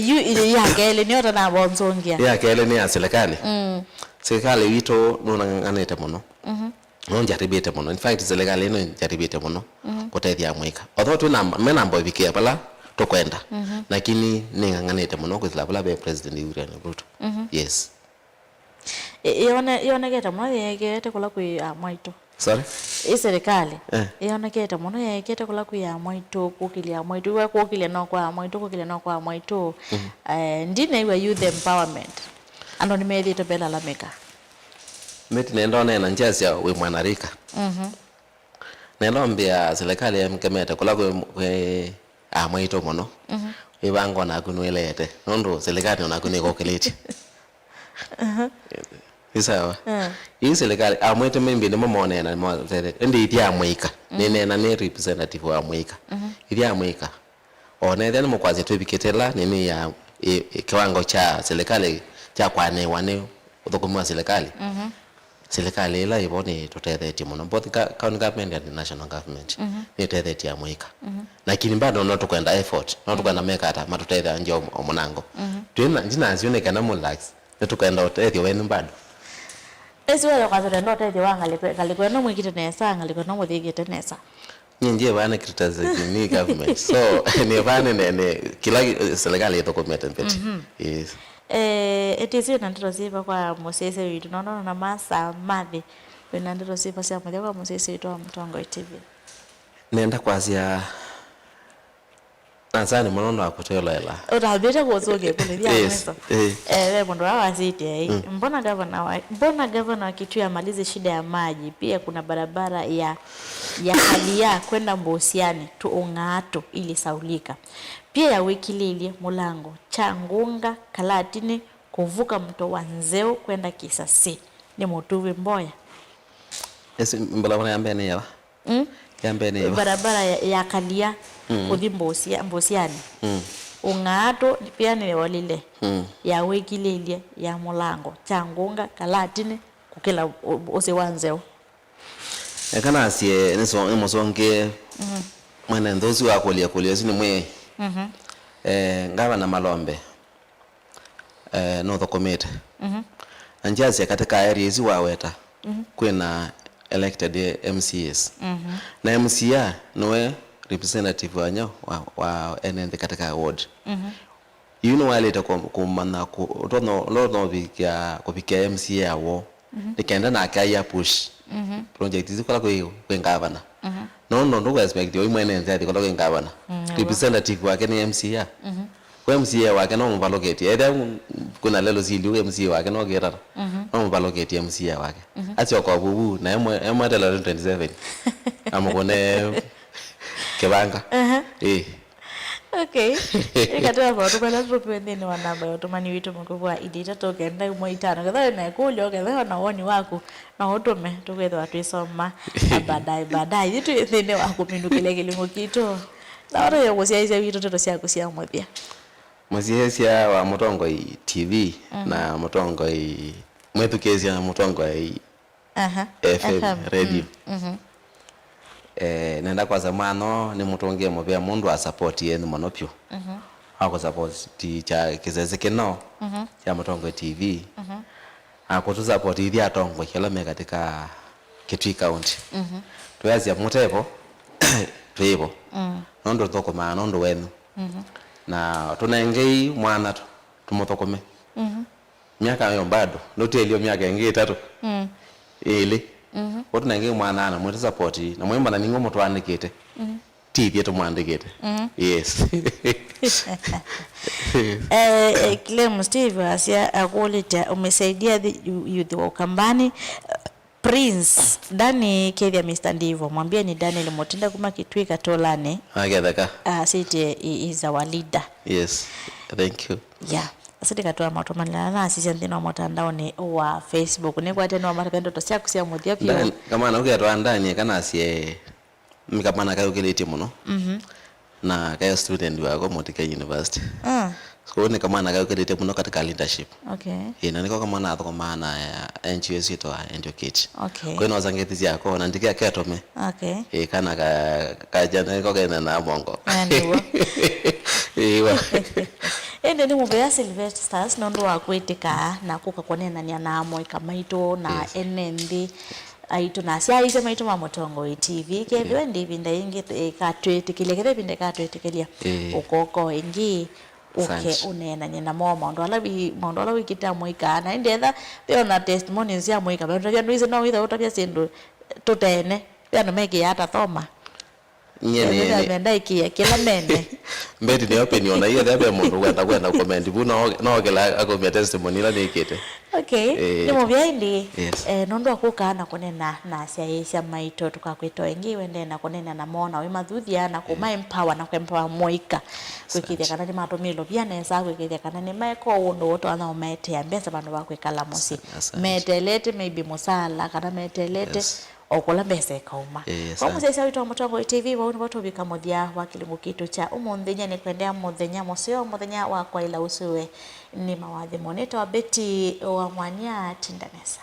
yu, yu, ya kelĩ nĩyo tanavonzũngĩa. Ya kelĩ nĩ ya silikalĩ. Mm. Silikalĩ witũ nũnang'anĩte mũno. Mhm. No njaribĩte mũno. In fact, silikalĩ ĩno njaribĩte mũno, mhm, kũtethya amũika. Although twĩ na, me namba ĩvikĩa vala tũkwenda, mhm, lakini nĩng'ang'anĩte mũno kwĩsĩla vala ve President William Ruto. Mhm. Yes. Ĩ-, yone-, yonekete mũno yeekete kũla kwĩ amwaitũ. Sorry? Ĩ silikalĩ, eh, yonekete mũno yeekete kũla kwĩ amwaitũ, kũkĩlya amwaitũ. Iwe kũkĩlya no kwa amwaitũ, kũkĩlya no kwa amwaitũ. Mhm. Eh, ndinew'a youth empowerment. Andũ nĩmethĩĩtwe melalamĩka. Mĩti nenda ũneena ngyasya wĩ mwanarika. Mhm. Nenda ũmbĩa silikalĩ ĩkemete kũla kwĩ, kwĩ amwaitũ mũno. Mhm. Wĩvanga onaku nũĩleete. Nũndũ silikalĩ onaku nĩkũkĩlĩtye. Aha. Nĩ sawa? Mm. Ii silikalĩ, amwaitũ maybe nĩmo monena, nĩmo matethete. Ĩndĩ ithyĩ amũika. Mhm. Nĩneena nĩ representative wa amũika. Mhm. Ithyĩ amũika. O na ethĩa nĩmũkwasya twĩvikĩte ĩla nini ya, ĩ, ĩ, kĩwango kya silikalĩ kya kwanĩwa nĩ ũthũkũmi wa silikalĩ. Mhm. Silikalĩ ĩla ĩvo nĩtũtethetye mũno. Both ga-, county government and national government, mhm, nĩtethetye amũika. Mhm. Lakini bado no tũkwenda effort, no tũkwenda, mhm, meka ata matũtethangye o, o mũnango. Mhm. Twĩna, ndinasyo nĩ kana mũ lax, nĩtũkwenda ũtethyo wenyu bado. Ĩsu wetha kwasya twenda ũtethyo wa ngalĩko, ngalĩko ĩno mwĩkĩte nesa, ngalĩko ĩno mũthĩkĩte nesa. Nyie ndiye vane criticize ni government. So, ni vane ne, ne, kila, eh, serikali ithũkũmĩte mbeti. Mhm. Yes. Eh, ĩtĩsĩ wĩna ndeto syĩva kwa mũsyaĩĩsya witũ? Nona na masa mathi. Wĩna ndeto syĩva sya mũthya kwa mũsyaĩĩsya witũ wa Mũtongoi T V? Nenda kwasya, asante mũno nũndũ wa kũtwĩloela. Ũtambĩte kũsũkĩa kũlĩthya, yes, mwiso. Eh. Eh, ve mũndũ wa wasĩtye ĩ, mm, mbona gavana wa, mbona gavana wa Kitui amalize shida ya maji? Pia kuna barabara ya, ya hali ya kwenda Mbosiani tu Ung'ato ilisaulika. Pia ya wĩkilĩlye mũlango kya Ngunga Kalatini kuvuka mto wa Nzeu kwenda Kisasi. Nĩ mũtuvi mboya. Ĩsu mbalabala ya mbee nĩ yawa? Mm? Ya mbee nĩ ĩva? Barabara ya, ya Kalia, mm, kũthi Mbũsya-, Mbũsyanĩ. Mm. Ũng'aatũ pia nĩyolile, mm, ya wĩkilĩlye ya mũlango, kya ngũnga, kalatinĩ, kũkĩla ũ-, ũsĩ wa nzeũ. Eka nasye, nĩso-, nĩmũsũngĩe, mhm, mwene nthĩ ũsu wakũlya kũlya ũsu nĩ mwĩai. Mhm. Eh, Ngavana Malombe, eh, nũthũkũmĩte. Mhm. Na ngyasya katika area isu waweta, mhm, kwĩna elected M C As. Mhm. Na M C A nĩwe representative wanya wa, wa ene nthĩ katika ward. Mhm. Yu nĩwaĩlĩte kũ-, kũmanya kũ-, ũtonya, ũtonya ũvikĩa, kũvikĩa M C A ya woo. Mhm. Nĩ kenda nake aia push, mhm, project isu kũla kwĩ, kwĩ ngavana. Mhm. No, no, ndũkũ expect oyu mwene nthĩ athi kũla kwĩ ngavana. Mm, nĩw'o. Representative wake nĩ M C A. Mhm. Kwa M C A wake no mũvalũkĩtye. Ethĩa kwĩna lelo siliu M C A wake no kĩtata. Mhm. No mũvalũkĩtye M C A wake. Mhm. Asyoka vuvu, na emwe-, emwetela twenty twenty-seven. Amũkũne kĩvanga. Aha. Ĩĩ. Okay. Ĩkatĩwa maũndũ mala tũtũmĩe nthĩnĩ wa namba ya ũtũmani witũ mũkuvĩ wa ĩtatũ kenda ĩmwe itano. Kethĩwa wĩna ĩkũlyo, kethĩwa na woni waku, no ũtũme, tũkwĩthĩwa twĩsoma baadaye, baadaye. Yu twĩ nthĩnĩ wa kũminũkĩlya kĩlungu kitũ. Na ũtũye mũsyaĩĩsya witũ ndeto syaku sya mũthya. Mũsyaĩĩsya wa Mũtongoi T V, mhm, na Mũtongoi, mwĩthukĩĩsya Mũtongoi Aha. F M, F M, radio. Mm, mhm. Eh, nenda kwasya mwana nĩ mũtũngĩe mũvea mũndũ wa support yenyu mũno vyũ. Mhm. Wa kũ support kya kĩsese kĩno, mhm, kya Mũtongoi T V. Mhm. Na kũtũ support ithyĩ atongoi ala me katika Kitui County. Mhm. Twĩasya mũtevo, twĩvo. Mm. Nũndũ thũkũmaa nũndũ wenyu. Mhm. Na tũnengei mwana tũ-, tũmũthũkũme. Mhm. Myaka yo bado, nũtĩlio myaka ĩngĩ ĩtatũ, mm, ĩlĩ. Mhm. Ũtũnenge mwana na mwĩtũ support, na mwĩmbana ning'o mũtũandĩkĩte. Mhm. Ti ithyĩ tũmwandĩkĩte. Mhm. Yes. Eh, eh, Clem Steve asya akũlĩtya, "Umesaidia the you-, youth wa Ukambani." Prince, Dani kethia Mister Ndivo, mwambie ni Daniel Mutinda kuma Kitui Katolani. Aketheka. Asĩtye, "He is our leader." Yes, thank you. Yeah. Asĩtye katwa matũmanĩla na asisya nthĩnĩ wa mũtandaonĩ wa Facebook. Nĩkwatya nĩwamata ndeto syaku sya mũthya vyũ. Dan, kamwana ũketwa Dani, kana asye, nĩ kamwana kayũkĩlĩtye mũno. Mhm. Na kayo student wako Motika University. Ah. So nĩ kamwana kayũkĩlĩtye mũno katika leadership. Okay. Ĩĩ, na nĩko kamwana athũkũmaa na, eh, N G O ĩtwa Educate. Okay. Kwĩ nosa ngeti syako, na ndike aketome. Okay. Ĩĩ, kana ka, kajana nĩko kena na mongo. Ah, nĩw'o. Ĩĩ, wa. Ĩndĩ nĩ mũvea Sylvester Stars nũndũ wa kwĩtĩka na kũka kũneenany'a na amũika maitũ na, yes, ene nthĩ aitũ na asyaĩĩsya maitũ ma Mũtongoi T V. Kethĩwa, ĩĩ, ĩndĩ ĩvinda yĩngĩ ĩkatwĩtĩkĩlya, kethĩwa ĩvinda ĩkatwĩtĩkĩlya, ĩĩ, ũkoka ĩngĩ, ũke, asante, ũneenany'e namo maũndũ ala wi-, maũndũ ala wĩkĩte amũika. Na ĩndĩ etha ve ona testimonies sya amũika, vandũ tavya ndwĩsĩ no wĩtha ũtavya syĩndũ tũteene, ve andũ mekĩaa ta thoma. Nyie nĩ, nĩ, nĩmenda ĩkĩĩa kĩla mene. Mbeti nĩ open, ona iyo ethĩa ve mũndũ wenda, kwenda comment vu, no, no kĩla akomia testimony ila nĩkĩte. Okay. Eh. Nĩ mũvea ĩndĩ, yes, eh, nũndũ wa kũka na kũnena na asyaĩĩsya maitũ, tũkakwĩta o ĩngĩ wendee na kũnena namo na wĩmathuthya na kũma, yes, empower na kũempower mũika. Kwĩkĩthya, asante, kana nĩmatũmĩlwa via nesa, kwĩkĩthya kana nĩmaeka ũndũ ũtonya ũmaetea mbesa vandũ va kwĩkala mũsyĩ. Asante. Meteelete maybe mũsala kana meteelete, yes, o kũla mbesa ĩkauma. Ĩĩ, kwa asante. Mũsyaĩĩsya witũ wa Mũtongoi T V, vau nĩvo tũvika mũthya wa kĩlungu kitũ kya ũmũnthĩ. Nyie nĩkwendea mũthenya mũseo, mũthenya wa kwaĩla ũsũe nĩ mawathimo. Nĩtawa Betty wa Mwania, tinda nesa.